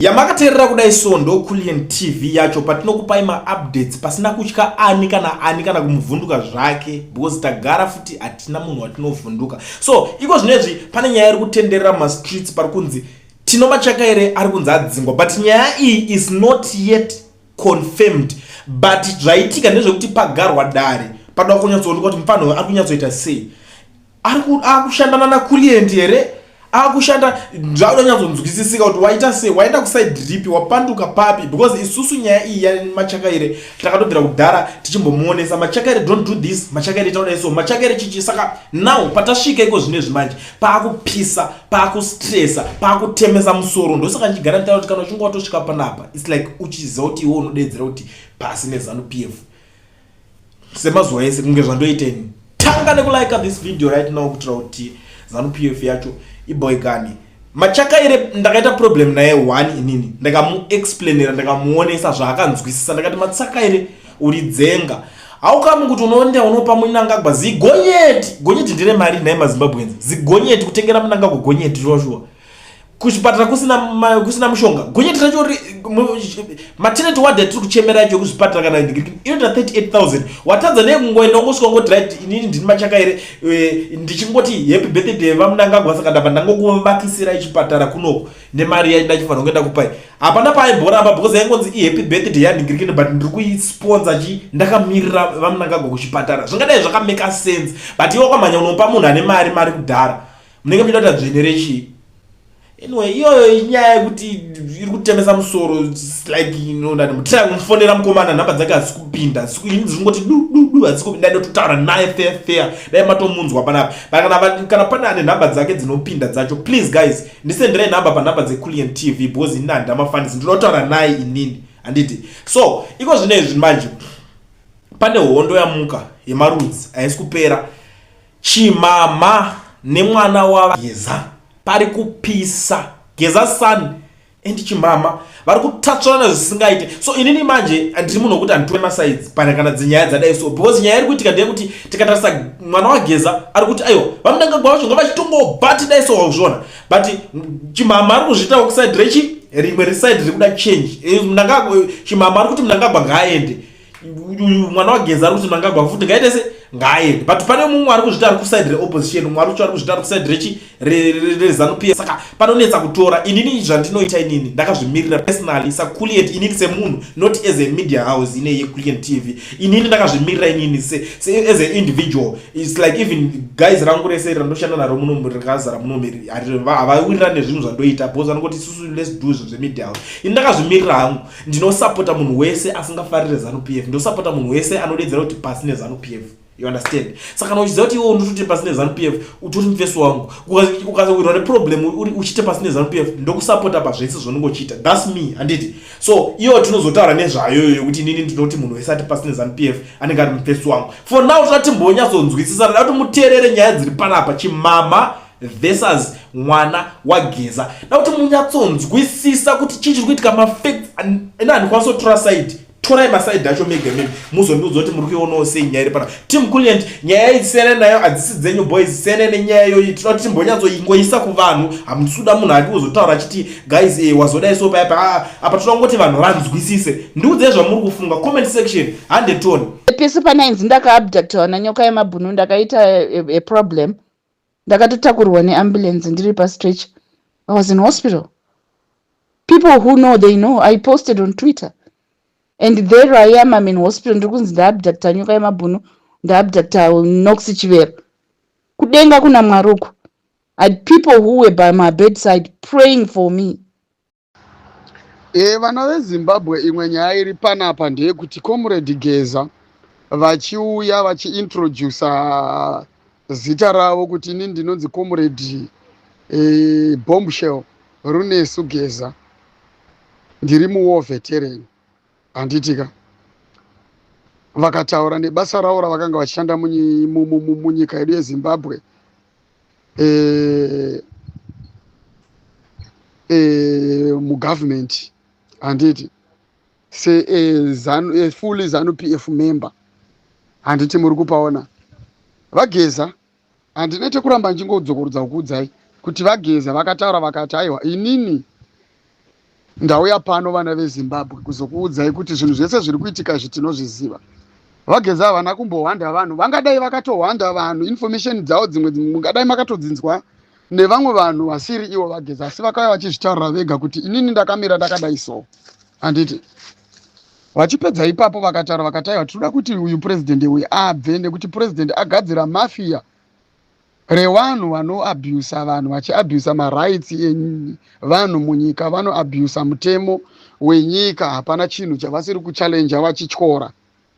Yamakateerera kudai so ndo Kulliant TV yacho patinokupai maupdates pasina kutya ani kana ani kana kumuvhunduka zvake because tagara futi hatina munhu watinovhunduka. So iko zvinezvi pane nyaya iri kutenderera mumastreets pari kunzi Tino Machakaire ari kunzi adzingwa, but nyaya iyi is not yet confirmed, but zvaitika ndezvekuti pagarwa dare pada kunyatsoonekwa kuti mufana uyu ari kunyatsoita sei, ari akushandana naKulliant here, akushanda zvaunonyatsonzwisisika kuti waita sei, waenda kuside ripi, wapanduka papi, because isusu nyaya iyi yaMachakaire takatobvira kudhara tichimbomuonesa Machakaire, don't do this, Machakaire ita kudai, so Machakaire chichi. Saka now patasvika iko zvinezvi manje paakupisa, paakustressa, paakutemesa musoro. Ndosaka ndichigara nditaura kuti kana uchinge watosvika panapa, it's like uchiziva kuti iwe unodeedzera kuti pasi neZANU PF semazuva ese kunge zvandoita ini. Tanga nekulike this video right now kuitira kuti ZANU PF yacho iboikane. Machakaire ndakaita problem naye one inini, ndakamuexplainera, ndakamuonesa zvaakanzwisisa. Ndakati, "Machakaire, uri dzenga. Haukamu kuti unoenda unopa Munangagwa zigonyeti." Gonyeti ndire mari nhai maZimbabweans? Zigonyeti, kutengera Munangagwa gonyeti, shuwa shuwa, kuzvipatara kusina mushonga. Gonyeti racho, maternity ward yatiri kuchemera yacho kuzvipatara kana inoita 38,000. Watadza nei kungoenda ungosvika ungoti, "Right, inini ndini Machakaire, ndichingoti happy birthday vaMunangagwa, saka ndabva ndangokuvakisirai chipatara kunoko nemari yandachifanira kuenda kupai." Hapana paimboramba because yaingonzi ihappy birthday yanhingirikini, but ndiri kuisponsa chi ndakamirira vaMunangagwa kuchipatara. Zvingadai zvakamake sense, but iwe wakamhanya unopa munhu ane mari mari kudhara, munenge muchida kuita dzvene rechii? Anyway, iyoyo inyaya yekuti iri kutemesa musoro. It's like ndati mutry kumufonera mukomana, nhamba dzake hadzisi kupinda, dzingoti du du du, hadzisi kupinda. Ndototaura naye fair fair, dai matomunzwa panapa. But kana pane ane nhamba dzake dzinopinda dzacho, please guys, ndisenderei nhamba panhamba dzeCulian TV because inini handina mafanisi, ndinotaura naye inini, handiti? So iko zvinezvi manje pane hondo yamuka yemarudzi haisi kupera. Chimama nemwana waGeza pari kupisa. Geza son and Chimama vari kutatsvana zvisingaite. So inini manje ndiri munhu wekuti handitore masides pane kana dzinyaya dzadai so, because nyaya iri kuitika ndeyekuti tikatarisa mwana waGeza ari kuti aiwa, vaMunangagwa vacho ngavachitongobati dai so, wauzviona, but Chimama ari kuzviita kuside rechi rimwe reside riri kuda change. Mnangagwa, Chimama ari kuti Mnangagwa ngaaende. Uyu mwana waGeza ari kuti Mnangagwa futi ngaite se ngaaende, but pane mumwe ari kuzvita ari kuside reopposition, mumwe ari kuzvita ari kuside rechi reZANU PF. Saka panonetsa kutora. Inini zvandinoita, inini ndakazvimirira personally saCuliet, inini semunhu, not as a media house ine yeCulian TV. Inini ndakazvimirira inini as an individual. It's like even guys rangu rese randoshanda naro muno, rakazara muno, havawirirani nezvinhu zvandoita because vanongoti isusu let's do zvinhu zvemedia house. Ini ndakazvimirira hangu, ndinosapota munhu wese asingafarire ZANU PF, ndosapota munhu wese anodedzera kuti pasi neZANU PF, you understand? Saka kana uchiziva kuti iwe unototi pasi neZANU PF, utori mufesi wangu. Ukawirwa neproblem uchiite pasi neZANU PF, ndokusapota pazvese zvaunenge uchiita. That's me, handiti? So iyo tinozotaura nezvayo yokuti inini ndinoti munhu wese ati pasi neZANU PF anenge ari mufesi wangu. For now toda timbonyatsonzwisisa, da kuti muteerere nyaya dziri panapa, Chimama versus mwana waGeza, da kuti munyatsonzwisisa kuti chii chiri kuitika, mafacts. Ina handikwanisi kutora side, torai maside acho mega mega, muzondiudza kuti muri kuionawo sei nyaya iri pana. Team Culient, nyaya isiyana nayo, hadzisi dzenyu boys, siyana nenyaya iyoyi. Tinoda kuti timbonyatsoingoisa kuvanhu. Hamusi kuda munhu ari kuzotaura achiti, "Guys, wazodai so paya pa." Ah, apa toda kungoti vanhu vanzwisise. Ndiudzei zvamuri kufunga, comment section, handetoni. Pese panainzi ndakaabductawa nanyoka yemabhunu, ndakaita a problem, ndakatotakurwa neambulance ndiri pastretch. I was in hospital. People who know, they know. I posted on Twitter and there I am, I'm in hospital, ndiri kunzi ndaabducta nyoka yemabhunu, ndaabducta Nox Chivero. Kudenga kuna Mwari uku. I had people who were by my bedside praying for me. Vana veZimbabwe, imwe nyaya iri panapa ndeyekuti Comrade Geza vachiuya vachiintrodusa zita ravo kuti ini ndinonzi Comrade Bombshell Runesu Geza, ndiri muwar veteran, handitika? Vakataura nebasa ravo ravakanga vachishanda munyika yedu yeZimbabwe, mugovernment, handiti? Se fully ZANU PF member, handiti? Muri kupaona vaGeza, handinoite kuramba ndichingodzokorodza kukuudzai kuti vaGeza vakataura vakati, "Aiwa, inini Ndauya pano vana veZimbabwe kuzokuudzai kuti zvinhu zvese zviri kuitika izvi tinozviziva. VaGeza havana kumbohwanda vanhu, vangadai vakatohwanda vanhu, information dzavo dzimwe mungadai makatodzinzwa nevamwe vanhu vasiri ivo VaGeza, asi vakauya vachizvitaurira vega kuti inini ndakamira ndakadai so. Handiti vachipedza ipapo vakataura vakati aiwa tinoda kuti uyu president uyu abve nekuti president agadzira mafia revanhu vanoabusa vanhu vachiabusa marights evanhu munyika, vanoabusa mutemo wenyika, hapana chinhu chavasiri kuchallenja vachityora.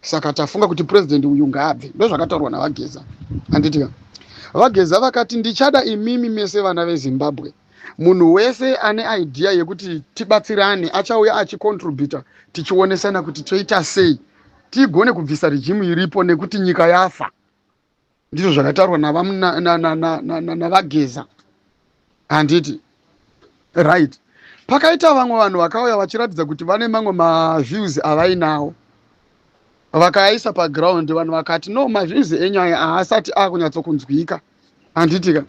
Saka tafunga kuti president uyu ngaabve. Ndozvakataurwa naVaGeza. Handiti VaGeza vakati ndichada imimi mese vana veZimbabwe, munhu wese ane idea yekuti tibatsirane achauya achicontributa, tichionesana kuti toita sei tigone kubvisa regime iripo nekuti nyika yafa. Ndizvo zvakataurwa naVaGeza. Handiti right? Pakaita vamwe vanhu vakauya vachiratidza kuti vane mamwe maviews avainawo, vakaaisa paground. Vanhu vakati no, maviews enyaya haasati akunyatsokunzwika. Handitika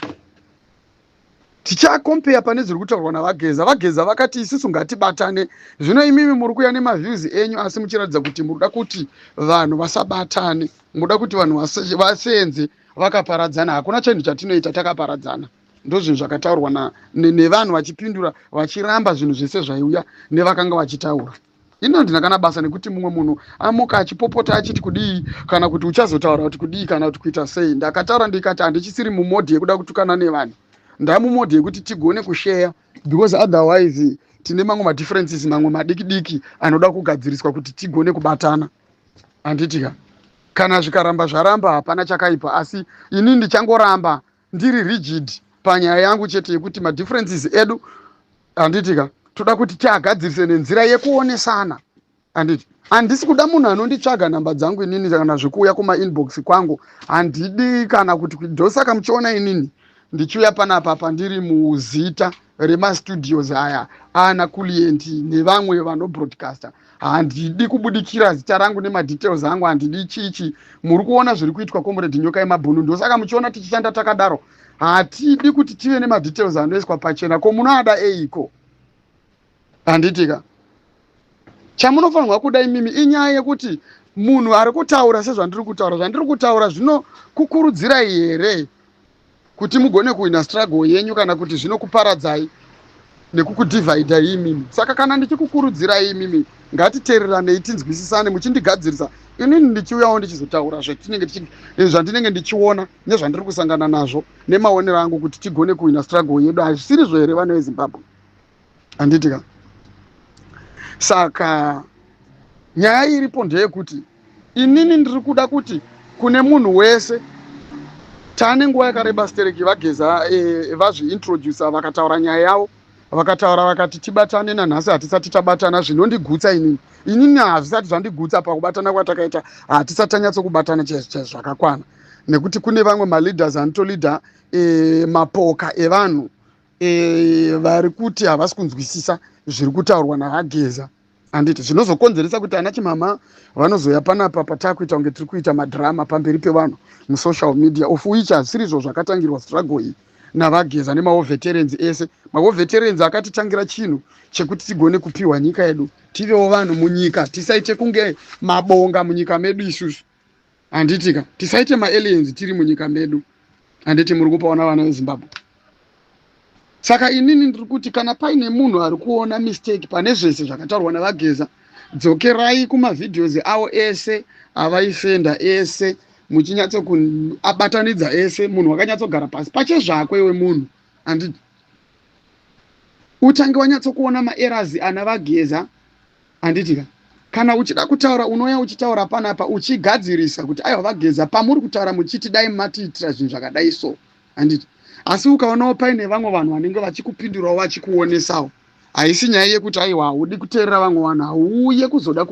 tichakompeya pane zviri kutaurwa naVaGeza. VaGeza vakati isusu ngatibatane. Zvino imimi muri kuuya nemaviews enyu, asi muchiratidza kuti muruda kuti vanhu vasabatane, muda kuti vanhu vasenze vakaparadzana. Hakuna chinhu chatinoita takaparadzana. Ndozvinhu zvakataurwa nevanhu vachipindura vachiramba zvinhu zvese zvaiuya nevakanga vachitaura. Ini handina kana basa nekuti mumwe munhu amuka achipopota achiti kudii, kana kuti uchazotaura kuti kudii, kana kuti kuita sei. Ndakataura ndikati handichisiri mumode yekuda kutukana nevanhu, ndamumode yekuti tigone kusheya, because otherwise tine mamwe madifferences mamwe madiki diki anoda kugadziriswa kuti tigone kubatana. Handitika kana zvikaramba zvaramba, hapana chakaipa, asi ini ndichangoramba ndiri rigid panyaya yangu chete yekuti madifferences edu, handitika, toda kuti tiagadzirise nenzira yekuonesana. Handiti handisi kuda munhu anonditsvaga nhamba dzangu inini, kana zvekuuya kumainbox kwangu handidi, kana kuti ndosaka muchiona inini ndichiuya panapa pandiri muzita remastudios aya ana Kulient nevamwe vanobroadcaster. Handidi kubudikira zita rangu nemadetails angu, handidi chichi. Muri kuona zviri kuitwa Comrade Nyoka Yemabhunu, ndosaka muchiona tichishanda takadaro. Hatidi kuti tive nemadetails anoiswa pachena. Ko munoada eiko? Handitika chamunofanirwa kuda imimi inyaya yekuti munhu ari kutaura sezvandiri kutaura, zvandiri kutaura zvinokukurudzirai here kuti mugone kuwina struggle yenyu, kana kuti zvinokuparadzai nekukudhivhaidhai imimi? Saka kana ndichikukurudzirai imimi, ngatiteereranei, tinzwisisane, muchindigadzirisa, inini ndichiuyawo ndichizotaura zvandinenge ndichiona nezvandiri kusangana nazvo nemaonero angu, kuti tigone kuwina struggle yedu. Hazvisirizvo here, vana veZimbabwe? Handiti ka? Saka nyaya iripo ndeyekuti inini ndiri kuda kuti kune munhu wese, taane nguva yakareba stereki VaGeza vazviintroduca, vakataura nyaya yavo, vakataura vakati tibatane. Nanhasi hatisati tabatana. Zvinondigutsa inini, inini hazvisati zvandigutsa pakubatana kwatakaita. Hatisati tanyatsokubatana chaizvo chaizvo zvakakwana, nekuti kune vamwe maleaders anotolida mapoka evanhu vari kuti havasi kunzwisisa zviri kutaurwa naVaGeza. Handiti zvinozokonzeresa kuti ana chimama vanozoya panapa patakuita kunge tiri kuita madhirama pamberi pevanhu musocial media, of which hazvisiri izvo zvakatangirwa struggle iyi naVaGeza nemawar veterans ese. Mawar veterans akatitangira chinhu chekuti tigone kupiwa nyika yedu, tivewo vanhu munyika, tisaite kunge mabonga munyika medu isusu. Handitika tisaite maaliens tiri munyika medu. Handiti muri kupaona, vana veZimbabwe? Saka inini ndiri kuti kana paine munhu ari kuona mistake pane zvese zvakataurwa naVaGeza, dzokerai kumavideos avo ese avaisenda ese, muchinyatsokuabatanidza ese. Munhu wakanyatsogara pasi pachezvako iwe munhu, handiti utange wanyatsokuona maerrors ana VaGeza. Handitika kana uchida kutaura, unouya uchitaura panapa uchigadzirisa kuti aiwa, VaGeza, pamuri kutaura muchiti dai matiitira zvinhu zvakadai so. Handiti asi ukaonawo paine vamwe vanhu vanenge vachikupindurawo, vachikuonesawo, haisi nyaya yekuti aiwa haudi kuteerera vamwe vanhu. Hauye kuzoda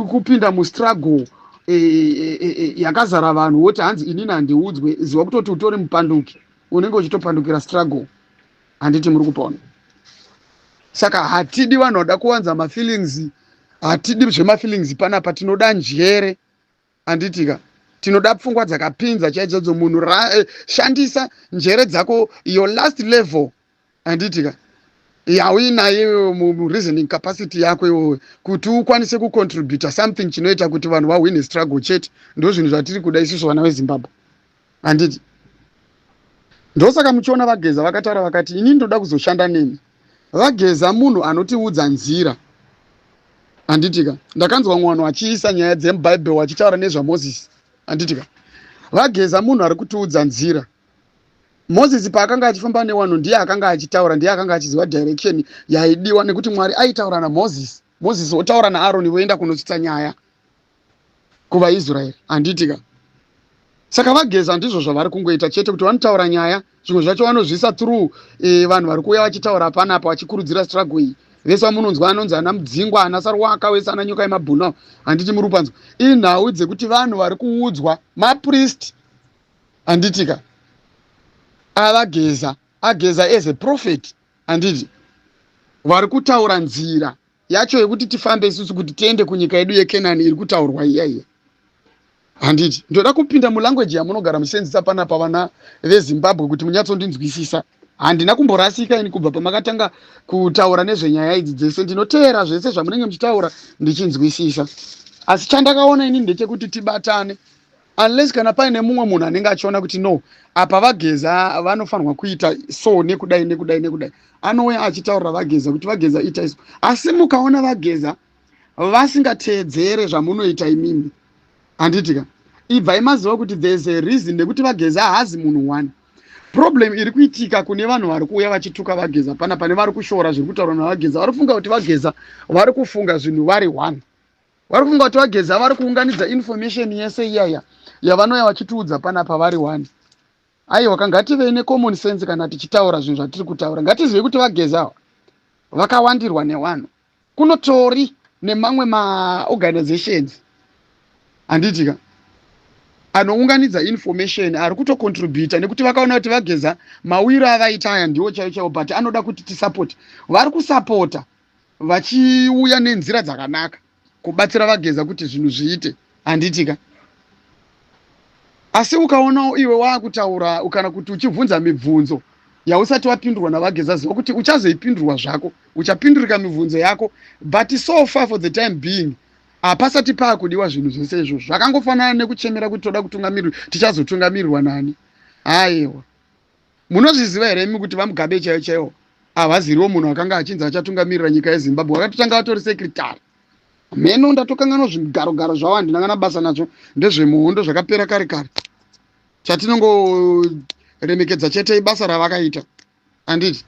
kupinda mustruggle yakazara vanhu woti hanzi inini handiudzwe. Ziva kutoti utori mupanduki, unenge uchitopandukira struggle. Handiti muri kupona? Saka hatidi vanhu vada kuwanza mafeelings, hatidi zvemafeelings panapa. Tinoda njere. Handitika tinoda pfungwa dzakapinza chaidzodzo. Munhu shandisa njere dzako, your last level. Handitika? Yauinayo mureasoning capacity yako iwowe kuti ukwanise kucontributa something chinoita kuti vanhu vahwine struggle chete. Ndo zvinhu zvatiri kuda isusu vana veZimbabwe, handiti? Ndosaka muchiona vaGeza vakataura vakati, "Inini ndoda kuzoshanda nemi." VaGeza munhu anotiudza nzira, handitika? Ndakanzwa vamwe vanhu vachiisa nyaya dzemubhaibheri vachitaura nezvaMozisi, handitika? VaGeza munhu ari kutiudza nzira. Mozisi paakanga achifamba nevanhu, ndiye akanga achitaura, ndiye akanga achiziva direction yaidiwa, nekuti Mwari aitaura naMozisi, Mozisi otaura naAroni, voenda kunosvitsa nyaya kuvaIsraeri, handitika? Saka vaGeza ndizvo zvavari kungoita chete, kuti vanotaura nyaya, zvimwe zvacho vanozvisa through vanhu vari kuuya vachitaura panapa vachikurudzira struggle iyi. Vese vamunonzwa anonzi ana Mudzingwa, ana Sarwaka, wese ana Nyoka yemabhuna, handiti muri kupanzwa? Inhau dzekuti vanhu vari kuudzwa mapriest, handitika? AvaGeza, aGeza as a prophet, handiti vari kutaura nzira yacho yekuti tifambe isusu kuti tiende kunyika yedu yeKenani iri kutaurwa iya iya, handiti? Ndoda kupinda mulanguage yamunogara muchisenzesa panapa, vana veZimbabwe, kuti munyatsondinzwisisa. Handina kumborasika ini kubva pamakatanga kutaura nezvenyaya idzi dzese. Ndinoteera zvese zvamunenge muchitaura ndichinzwisisa, asi chandakaona ini ndechekuti tibatane, unless kana paine mumwe munhu anenge achiona kuti no, apa vaGeza vanofanirwa kuita so, nekudai, nekudai, nekudai, anouya achitaurira vaGeza kuti, "VaGeza, ita iso." Asi mukaona vaGeza vasingateedzere zvamunoita imimi, handitika, ibvai maziva kuti there is a reason, nekuti vaGeza haazi munhu one. Problem iri kuitika kune vanhu vari kuuya vachituka vaGeza pana pane vari kushora zviri kutaurwa navaGeza, vari kufunga kuti vaGeza vari kufunga zvinhu vari one, vari kufunga kuti vaGeza vari kuunganidza information yese iyaya yavanouya vachitiudza panapa vari one. Aiwa ka, ngativei necommon sense kana tichitaura zvinhu zvatiri kutaura. Ngatizive kuti vaGeza vakawandirwa nevanhu, kunotori nemamwe maorganizations, handiti ka, anounganidza information, ari kutocontributa, nekuti vakaona kuti vaGeza mawiro avaita aya ndiwo chaiwo chaiwo, but anoda kuti tisapoti. Vari kusapota vachiuya nenzira dzakanaka kubatsira vaGeza kuti zvinhu zviite, handiti ka? Asi ukaonawo iwe waakutaura kana kuti uchibvunza mibvunzo yausati wapindurwa navaGeza, ziva kuti uchazoipindurwa zvako, uchapindurika mibvunzo yako, but so far, for the time being, hapasati paakudiwa zvinhu zvese izvozvo. Zvakangofanana nekuchemera kuti toda kutungamirirwa, tichazotungamirirwa nani? Aiwa, munozviziva here imi kuti vaMugabe chaivo chaivo havaziriwo munhu akanga achinzi achatungamirira nyika yeZimbabwe? Vakatotanga vatori secretary. Mheno, ndatokanganwa zvigarogaro zvavo, handina kana basa nazvo, ndezvemuhondo, zvakapera kare kare. Chatinongoremekedza chete ibasa ravakaita, handiti?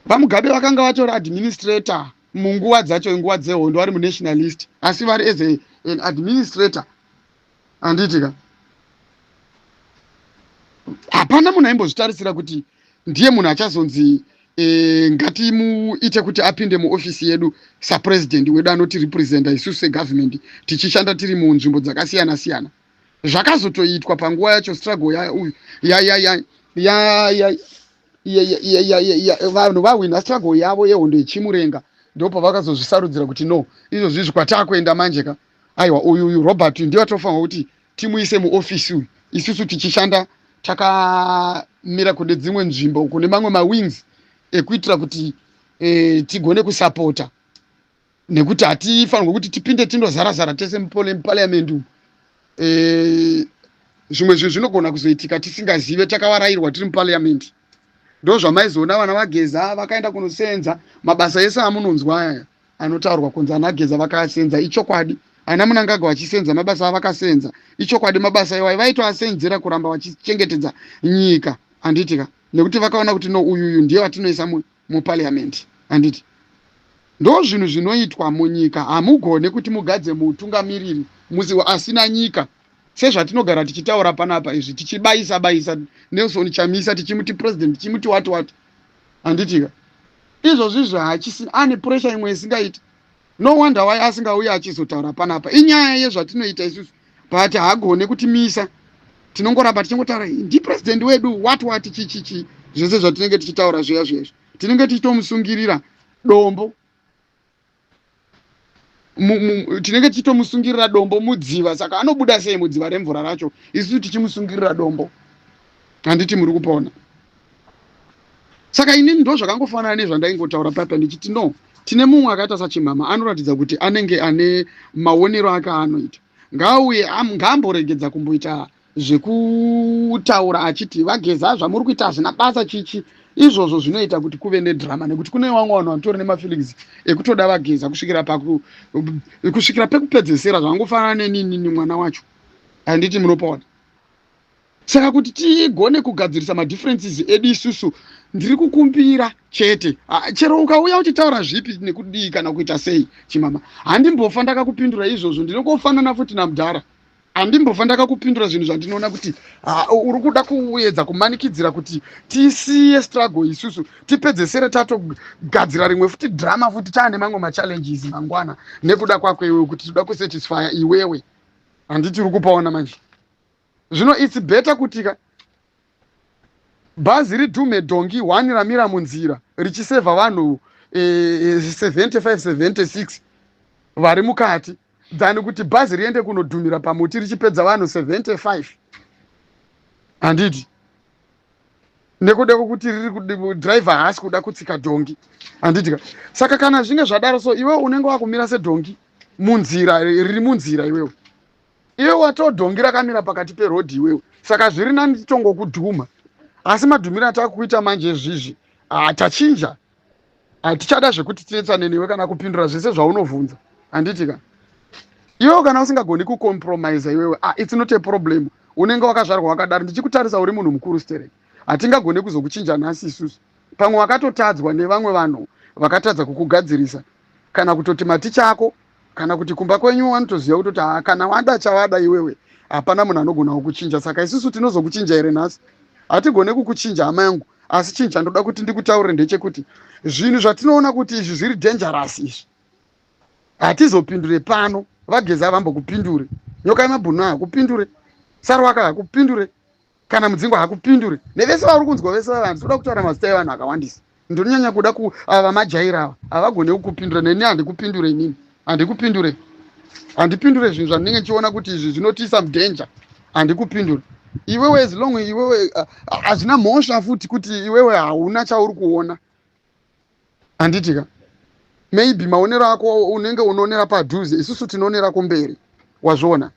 VaMugabe vakanga vatori administrator munguva dzacho, nguva dzehondo, vari munationalist, asi vari as an administrator, handiti ka? Hapana munhu aimbozvitarisira kuti ndiye munhu achazonzi ngatimuite kuti apinde muofisi yedu sapurezidendi wedu anotirepresenta isusu segovernment tichishanda tiri munzvimbo dzakasiyana siyana. Zvakazotoitwa panguva yacho struggle ya vanhu vahwina struggle yavo yehondo yechimurenga, ndopavakazozvisarudzira kuti no, izvozvi izvi kwataakuenda manje ka, aiwa, uyu uyu Robert ndiye atofanirwa kuti timuise muofisi uyu, isusu tichishanda takamira kune dzimwe nzvimbo, kune mamwe mawings, ekuitira kuti tigone kusapota, nekuti hatifanirwe kuti tipinde tindozara-zara tese muparliament umu. Zvimwe zvinhu zvinogona kuzoitika tisingazive, takavarayirwa tiri muparliament. Ndo zvamaizoona vana vaGeza vakaenda kunosenza mabasa ese amunonzwa aya anotaurwa kunzi ana Geza vakasenza, ichokwadi. Ana Mnangagwa vachisenza mabasa avakasenza, ichokwadi. Mabasa iwayo vaitoasenzera kuramba vachichengetedza nyika, handiti ka? Nekuti vakaona kuti no, uyuyu ndiye watinoisa muparliament, handiti? Ndo zvinhu zvinoitwa munyika. Hamugone kuti mugadze mutungamiriri musi asina nyika, sezvatinogara tichitaura panapa izvi, tichibayisa bayisa Nelson Chamisa, tichimuti president, tichimuti wati wati, handitika? Izvozvi izvo hachisina, ane pressure imwe isingaiti. No wonder why asingauyi achizotaura panapa. Inyaya yezvatinoita isusu, but haagone kutimisa. Tinongoramba tichingotaura, "Ndipresident wedu," wati wati, chichichi, zvese zvatinenge tichitaura zviya zviya, tinenge tichitomusungirira dombo, tinenge tichitomusungirira dombo mudziva. Saka anobuda sei mudziva remvura racho isusu tichimusungirira dombo? Handiti muri kupona? Saka inini ndo zvakangofanana nezvandaingotaura papa ndichiti no, tine mumwe akaita saChimama anoratidza kuti anenge ane maonero ake aanoita. Ngaauye, ngaamboregedza kumboita zvekutaura achiti vaGeza zvamuri kuita hazvina basa chichi. Izvozvo zvinoita kuti kuve nedrama, nekuti kune vamwe vanhu vanotori nemafeelings ekutoda vaGeza kusvikira paku kusvikira pekupedzesera. Zvangofanana neninini mwana wacho, handiti munopaona? Saka kuti tigone kugadzirisa madifferences edu isusu, ndiri kukumbira chete, chero ukauya uchitaura zvipi nekudii kana kuita sei, Chimama, handimbofa ndakakupindura izvozvo. Ndinokofanana futi namudhara, handimbofa ndakakupindura zvinhu zvandinoona kuti uri kuda kuedza kumanikidzira kuti tisiye struggle isusu, tipedzesere tatogadzira rimwe futi drama futi, taane mamwe machallenges mangwana nekuda kwako iwewe, kuti toda kusatisfya iwewe, handiti uri kupaona manje? Zvino it's better kuti ka bhazi ridhume dhongi 1 ramira munzira richisevha vanhu 75 76 vari mukati, than kuti bhazi riende kunodhumira pamuti richipedza vanhu 75, handiti? Nekuda kwekuti riri driver haasi kuda kutsika dhongi, handiti ka? Saka kana zvinge zvadaro, so iwewe unenge wakumira sedhongi munzira, riri munzira iwewe, iwe watodhongi rakamira pakati perodhi iwewe. Saka zviri nani titongokudhuma, asi madhumiro atakuita manje zvizvi tachinja. Hatichada zvekuti tinetsane newe kana kupindura zvese zvaunovhunza, handiti ka? Iwewe kana usingagoni kucompromisa iwewe, it's not a problem, unenge wakazvarwa wakadaro. Ndichikutarisa uri munhu mukuru stereki, hatingagoni kuzokuchinja nhasi isusu. Pamwe wakatotadzwa nevamwe vanhu vakatadza kukugadzirisa, kana kutoti maticha ako, kana kuti kumba kwenyu vanotoziva kutoti ha, kana wada chavada iwewe, hapana munhu anogona kukuchinja. Saka isusu tinozokuchinja here nhasi? Hatigone kukuchinja, hama yangu. Asi chinhu chandoda kuti ndikutaurire ndechekuti zvinhu zvatinoona kuti izvi zviri dangerous izvi, hatizopindure pano. VaGeza havambokupindure, Nyoka yemabhunu hakupindure, Sarwaka hakupindure, kana Mudzingwa hakupindure, nevese vari kunzwa vese vava. Handitoda kutaura mazita evanhu akawandisa, ndinonyanya kuda ku ava vamajaira ava, havagone kukupindura. Neni handikupindure, inini handikupindure, handipindure zvinhu zvandinenge ndichiona kuti izvi zvinotiisa mudanger, handikupindure iwewe. As long iwewe hazvina mhosva futi kuti iwewe hauna chauri kuona, handiti ka? Maybe maonero ako unenge unoonera padhuze, isusu tinoonera kumberi, wazviona?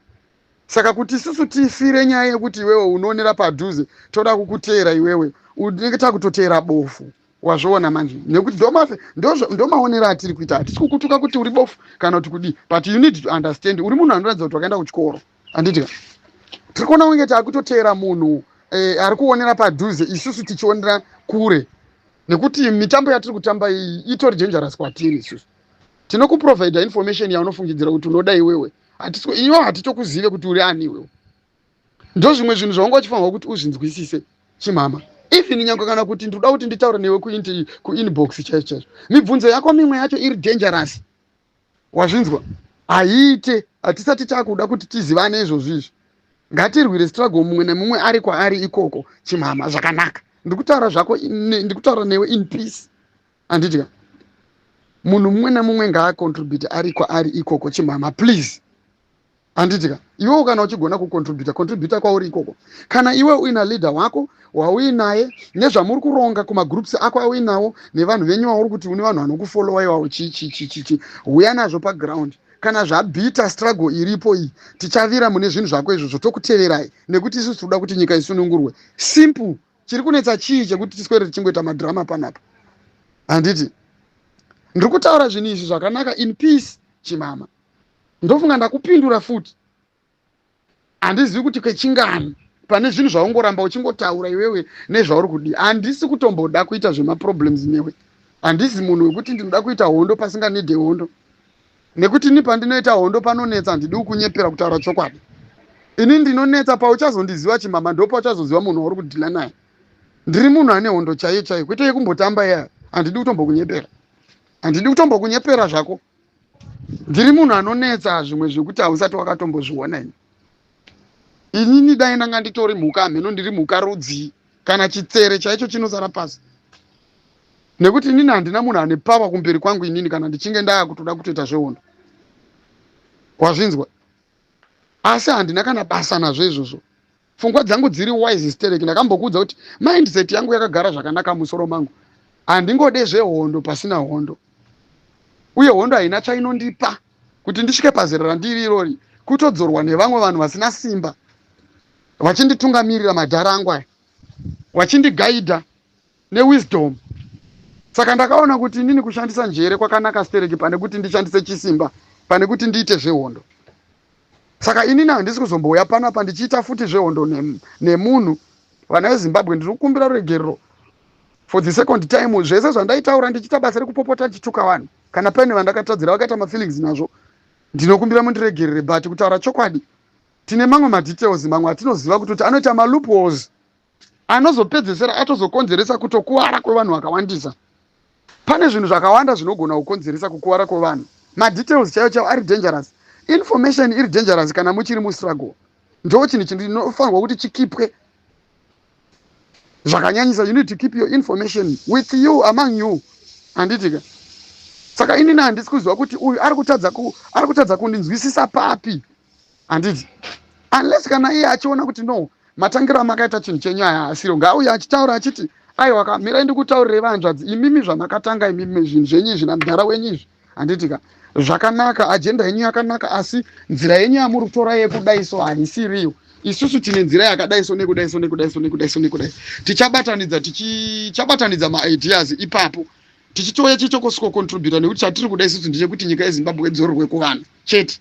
Saka kuti isusu tifire nyaya yekuti iwewe unoonera padhuze, toda kukuteera iwewe, unenge takutoteera bofu, wazviona manje? Nekuti ndomaonero atiri kuita. Hatisi kukutuka kuti uri bofu kana kuti kudii, but you need to understand, uri munhu anoratidza kuti wakaenda kuchikoro, handiti ka? Tiri kuona kunge taakutoteera munhu ari kuonera padhuze, isusu tichionera kure, nekuti mitambo yatiri kutamba iyi itori dangerous kwatiri. Isusu tinokuprovida information yaunofungidzira kuti unoda iwewe, iwe hatitokuzive kuti uri ani iwewe. Ndo zvimwe zvinhu zvaunga uchifanirwa kuti uzvinzwisise, Chimama. Even nyange kana kuti ndoda kuti nditaure newe kuinbox chaizvo chaizvo, mibvunzo yako mimwe yacho iri dangerous, wazvinzwa? Haiite, hatisati takuda kuti tizivane izvozvo izvi. Ngatirwire struggle mumwe nemumwe ari kwaari ikoko, Chimama, zvakanaka. Ndikutaura zvako, ndikutaura newe in peace, handiti ka? Munhu mumwe nemumwe ngaacontribute ari kwaari ikoko, Chimama, please, handiti ka? Iwewo kana uchigona kucontributa, contributa kwauri ikoko. Kana iwe uina leader wako wauinaye nezvamuri kuronga kumagroups ako auinawo nevanhu venyu vauri kuti une vanhu vanokufollowa iwawo, chii chii chii chii chii, uya nazvo paground. Kana zvabhita struggle iripo iyi, tichavira mune zvinhu zvako izvozvo, tokuteverai, nekuti isusu tinoda kuti nyika isunungurwe. Simple. Chiri kunetsa chii chekuti tiswere tichingoita madhirama panapa, handiti? Ndiri kutaura zvinhu izvi zvakanaka in peace, Chimama. Ndofunga ndakupindura futi, handizivi kuti kechingani. Pane zvinhu zvaungoramba uchingotaura iwewe nezvauri kudii. Handisi kutomboda kuita zvemaproblems newe. Handisi munhu wekuti ndinoda kuita hondo pasinganidhe hondo, nekuti ini pandinoita hondo panonetsa. Handidi kukunyepera, kutaura chokwadi ini ndinonetsa. Pauchazondiziva, Chimama, ndo pauchazoziva munhu wauri kudhila naye. Ndiri munhu ane hondo chaiyo chaiyo, kwete yekumbotamba iya. Handidi kutombokunyepera, handidi kutombokunyepera zvako. Ndiri munhu anonetsa zvimwe zvekuti hausati wakatombozviona. Ini inini dai ndanga nditori mhuka, hameno ndiri mhuka rudzii, kana chitsere chaicho chinosara pasi, nekuti inini handina munhu ane power kumberi kwangu inini kana ndichinge ndaakutoda kutoita zvehondo, wazvinzwa? Asi handina kana basa nazvo izvozvo. Pfungwa dzangu dziri wise sterek. Ndakambokuudza kuti mindset yangu yakagara zvakanaka musoro mangu. Handingode zvehondo pasina hondo, uye hondo haina chainondipa kuti ndisvike pazera randiri irori, kutodzorwa nevamwe vanhu vasina simba vachinditungamirira, madhara angu aya, vachindigaidha newisdom. Saka ndakaona kuti inini kushandisa njere kwakanaka stereki pane kuti ndishandise chisimba, pane kuti ndiite zvehondo. Saka inini handisi kuzombouya panapa ndichiita futi zvehondo nemunhu. Vana veZimbabwe, ndiri kukumbira ruregerero for the second time. Zvese zvandaitaura ndichiita basa rekupopota, ndichituka vanhu, kana paine vandakatadzira vakaita mafeelings nazvo, ndinokumbira mundiregerere. But kutaura chokwadi, tine mamwe madetails, mamwe atinoziva kutoti anoita maloopholes anozopedzesera atozokonzeresa kutokuvara kwevanhu vakawandisa. Pane zvinhu zvakawanda zvinogona kukonzeresa kukuvara kwevanhu. Madetails chaivo chaivo ari dangerous, information iri dangerous kana muchiri mustruggle. Ndo chinhu chinofanirwa kuti chikipwe zvakanyanyisa. You need to keep your information with you, among you, handitika? Saka inini handisi kuziva kuti uyu ari kutadza kundinzwisisa papi, handiti? Unless kana iye achiona kuti no, matangiro amakaita chinhu chenyu aya asiro, ngauye achitaura achiti, "Aiwa ka, mirai ndikutaurirei vanzvadzi, imimi zvamakatanga imimi zvinhu zvenyu izvi namudhara wenyu izvi, handitika, zvakanaka, agenda yenyu yakanaka, asi nzira yenyu yamuri kutora yekudai so haisiriyo. Isusu tine nzira yakadai so, nekudai so, nekudai so, nekudai so, nekudai." Tichabatanidza, tichichabatanidza maideas ipapo, tichitouya chichokosikocontributa, nekuti chatiri kuda isusu ndechekuti nyika yeZimbabwe idzorerwe kuvanhu chete.